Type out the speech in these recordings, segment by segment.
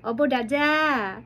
Awˬ bon daꞈ jaˇ.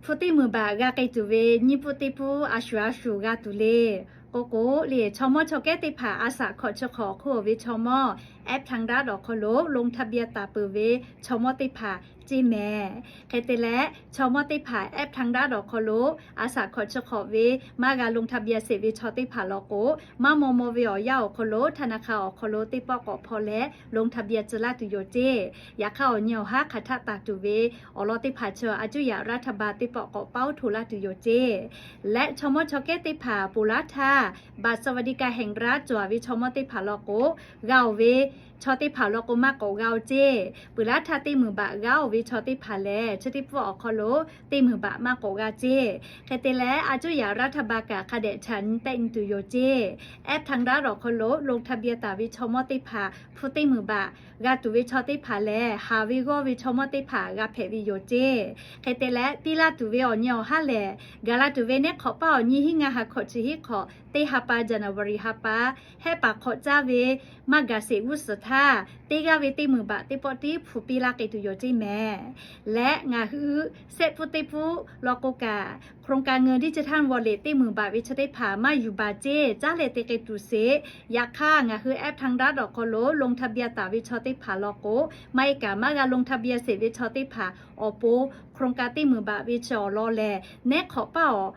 Hpu teˇ meunˍ baꞈ g'a k'ai tuˬ ve nyiˇ pfuhˇ teˇ pfuhˇ a shuˍ a shuˍ g'a tuˬ le. K'o k'o le, chaw mawˇ chaw kehˉ teˇ hpaˍ a shaꞈ hkawꞈ chi hk'awꞈ awˬ hk'oˆ ve chaw mawˇ แอปทางรัฐ awˬ hk'aw lo ลงทะเบียน taˍ peuˬ ve chaw mawˇ teˇ hpaˍ ceˇ mehˍ. Hk'e te leh, chaw mawˇ teˇ hpaˍ แอปทางรัฐ awˬ hk'aw lo a shaꞈ hkawꞈ chi hk'awꞈ ve maˇ g'a ลงทะเบียน sheˍ ve chaw teˇ hpaˍ law k'o, maˇ maw maw ve awˬ yanˇ awˬ hk'aw lo ธนาคาร awˬ hk'aw lo teˇ pawˆ k'awꞈ hpaw leh ลงทะเบียน tcuh laˇ tuˬ yoˬ ceˇ. Yaꞈ hk'aˇ, awˬ nyi awˬ haˉ hk'aˬ htaˆ taˍ tuˬ ve awˬ lawn teˇ hpaˍ chi a cuˇ yaꞈ รัฐบาล teˇ pawˆ k'awꞈ paoˉ hto laˇ tuˬ yoˬ ceˇ. Leh chaw mawˇ chaw kehˉ teˇ hpaˍ ponˬ laˇ htaˇ บัตรสวัสดิการแห่งรัฐ cawˬ ve chaw mawˇ teˇ hpaˍ law k'o, g'a-oˬ ve chaw teˇ hpaˍ law k'o maˇ k'awꞈ g'a-oˬ ceˇ. Peuˬ laˇ htaˇ teˇ meunˍ baꞈ g'aˇ-oˬ ve chaw teˇ hpaˍ lehˬ, chi teˇ pfuhˇ awˬ hk'aw lo teˇ meunˍ baꞈ maˇ k'awꞈ g'a ceˇ. Hk'e te leh, a cuˇ yaꞈ รัฐบาล kaꞈ hk'a dehꞈ htaꞈ nyi tehˆ nyi tuˬ yoˬ ceˇ. แอปทางรัฐ awˬ hk'aw lo ลงทะเบียน taˍ ve chaw mawˇ teˇ hpaˍ hpu teˇ meunˍ baꞈ g'a tuˬ ve chaw teˇ hpaˍ lehˬ, haˍ ve g'awˇ ve chaw mawˇ teˇ hpaˍ g'a hpehꞈ ve yoˬ ceˇ. Hk'e te leh, piˇ laˇ tuˬ ve awˬ nyi awˬ haˉ lehˬ, gaˬ la tuˬ ve neˉ hk'awꞈ paˇ awˬ nyi hiˉ ngaˇ ha hkawꞈ chi hiˉ hk'awꞈ teˇ ha pa January ha pa, hehˆ paˍ hk'awꞈ caˇ ve maˇ gaˬ sheˍ g'uˇ suhˍ htaˇ, teˇ g'aˇ ve teˇ meunˍ baꞈ teˇ pawˆ tiˉ hpu piˇ laˇ k'ai tuˬ yoˬ ceˇ mehˍ. Leh ngaˬ hui sehˆ pfuhˇ teˇ pfuhˇ law k'o kaꞈ, โครงการเงินดิจิทัลวอลเล็ต teˇ meunˍ baꞈ ve chaw teˇ hpaˍ maˇ yuˬ baˬ ceˇ. Caˉ leh te k'ai tuˬ sheˍ. Yaꞈ hk'aˇ, ngaˬ hui แอปทางรัฐ awˬ hk'aw lo ลงทะเบียน taˍ ve chaw teˇ hpaˍ law k'o, maˇ heˆ kaꞈ maˇ g'a ลงทะเบียน sheˍ ve chaw teˇ hpaˍ awˬ pon โครงการ teˇ meunˍ baꞈ ve chi awˬ lawn lehˬ, neˉ hk'awꞈ paˇ awˬ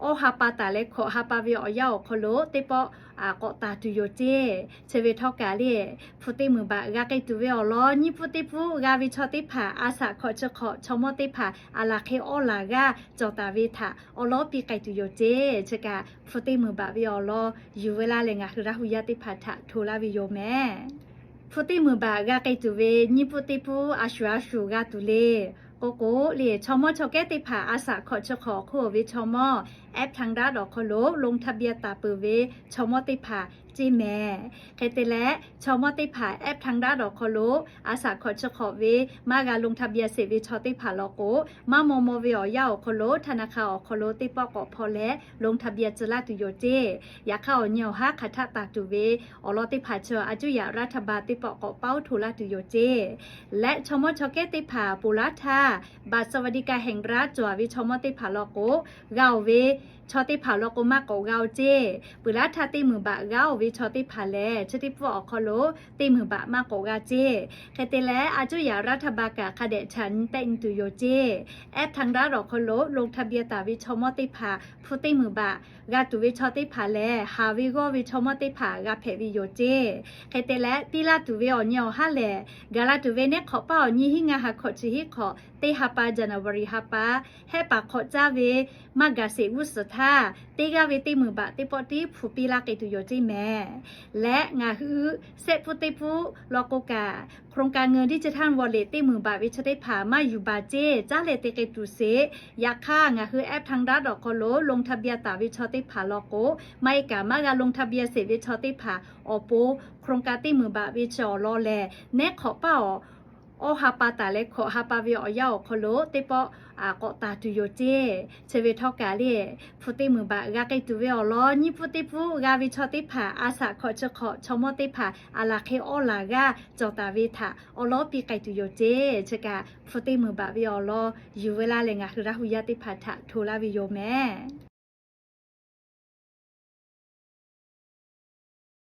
awˇ ha pa taˍ leh hkawꞈ ha pa ve awˬ yanˇ awˬ hk'aw lo teˇ pawˆ k'awꞈ taˍ tuˬ yoˬ ceˇ. Chi ve htawˇ kaꞈ le, hpu teˇ meunˍ baꞈ g'a k'ai tuˬ ve awˬ lawn nyiˇ pfuhˇ teˇ pfuhˇ g'a ve chaw teˇ hpaˍ a shaꞈ hkawꞈ chi hk'awꞈ chaw mawˇ teˇ hpaˍ a laˬ hk'e awˇ laˬ g'aˇ cawˬ taˍ ve htaꞈ awˉ lawˉ piˇ k'ai tuˬ yoˬ ceˇ. Chi kaꞈ hpu teˇ meunˍ baꞈ ve awˬ lawn yuˬ ve laˇ leh ngaˬ hui Laˇ hu yaˇ teˇ hpaˍ htaꞈ hto laˇ ve yoˬ mehˍ. Hpu teˇ meunˍ baꞈ g'a k'ai tuˬ ve nyiˇ pfuhˇ teˇ pfuhˇ a shuˍ a shuˍ g'a tuˬ le. K'o k'o le, chaw mawˇ chaw kehˉ teˇ hpaˍ a shaꞈ hkawꞈ chi hk'awꞈ awˬ hk'oˆ ve chaw mawˇ แอปทางรัฐ awˬ hk'aw lo ลงทะเบียน taˍ peuˬ ve chaw mawˇ teˇ hpaˍ ceˇ mehˍ. Hk'e te leh, chaw mawˇ teˇ hpaˍ แอปทางรัฐ awˬ hk'aw lo a shaꞈ hkawꞈ chi hk'awꞈ ve maˇ g'a ลงทะเบียน sheˍ ve chaw teˇ hpaˍ law k'o, maˇ maw maw ve awˬ yanˇ awˬ hk'aw lo ธนาคาร awˬ hk'aw lo teˇ pawˆ k'awꞈ hpaw leh ลงทะเบียน tcuh laˇ tuˬ yoˬ ceˇ. Yaꞈ hk'aˇ, awˬ nyi awˬ haˉ hk'aˬ htaˆ taˍ tuˬ ve awˬ lawn teˇ hpaˍ chi a cuˇ yaꞈ รัฐบาล teˇ pawˆ k'awꞈ paoˉ hto laˇ tuˬ yoˬ ceˇ. Leh chaw mawˇ chaw kehˉ teˇ hpaˍ ponˬ laˇ htaˇ บัตรสวัสดิการแห่งรัฐ cawˬ ve chaw mawˇ teˇ hpaˍ law k'o, g'a-oˬ ve chaw teˇ hpaˍ law k'o maˇ k'awꞈ g'a-oˬ ceˇ. Peuˬ laˇ htaˇ teˇ meunˍ baꞈ g'aˇ-oˬ ve chaw teˇ hpaˍ lehˬ, chi teˇ pfuhˇ awˬ hk'aw lo teˇ meunˍ baꞈ maˇ k'awꞈ g'a ceˇ. Hk'e te leh, a cuˇ yaꞈ รัฐบาล kaꞈ hk'a dehꞈ htaꞈ nyi tehˆ nyi tuˬ yoˬ ceˇ. แอปทางรัฐ awˬ hk'aw lo ลงทะเบียน taˍ ve chaw mawˇ teˇ hpaˍ hpu teˇ meunˍ baꞈ g'a tuˬ ve chaw teˇ hpaˍ lehˬ, haˍ ve g'awˇ ve chaw mawˇ teˇ hpaˍ g'a hpehꞈ ve yoˬ ceˇ. Hk'e te leh, piˇ laˇ tuˬ ve awˬ nyi awˬ haˉ lehˬ, gaˬ la tuˬ ve neˉ hk'awꞈ paˇ awˬ nyi hiˉ ngaˇ ha hkawꞈ chi hiˉ hk'awꞈ teˇ ha pa January ha pa, hehˆ paˍ hk'awꞈ caˇ ve maˇ gaˬ sheˍ g'uˇ suhˍ htaˇ, teˇ g'aˇ ve teˇ meunˍ baꞈ teˇ pawˆ tiˉ hpu piˇ laˇ k'ai tuˬ yoˬ ceˇ mehˍ. Leh ngaˬ hui sehˆ pfuhˇ teˇ pfuhˇ law k'o kaꞈ, โครงการเงินดิจิทัลวอลเล็ต teˇ meunˍ baꞈ ve chaw teˇ hpaˍ maˇ yuˬ baˬ ceˇ. Caˉ leh te k'ai tuˬ sheˍ. Yaꞈ hk'aˇ, ngaˬ hui แอปทางรัฐ awˬ hk'aw lo ลงทะเบียน taˍ ve chaw teˇ hpaˍ law k'o, maˇ heˆ kaꞈ maˇ g'a ลงทะเบียน sheˍ ve chaw teˇ hpaˍ awˬ pon โครงการ teˇ meunˍ baꞈ ve chi awˬ lawn lehˬ, neˉ hk'awꞈ paˇ awˬ awˇ ha pa taˍ leh hkawꞈ ha pa ve awˬ yanˇ awˬ hk'aw lo teˇ pawˆ k'awꞈ taˍ tuˬ yoˬ ceˇ. Chi ve htawˇ kaꞈ le, hpu teˇ meunˍ baꞈ g'a k'ai tuˬ ve awˬ lawn nyiˇ pfuhˇ teˇ pfuhˇ g'a ve chaw teˇ hpaˍ a shaꞈ hkawꞈ chi hk'awꞈ chaw mawˇ teˇ hpaˍ a laˬ hk'e awˇ laˬ g'aˇ cawˬ taˍ ve htaꞈ awˉ lawˉ piˇ k'ai tuˬ yoˬ ceˇ. Chi kaꞈ hpu teˇ meunˍ baꞈ ve awˬ lawn yuˬ ve laˇ leh ngaˬ hui Laˇ hu yaˇ teˇ hpaˍ htaꞈ hto laˇ ve yoˬ mehˍ.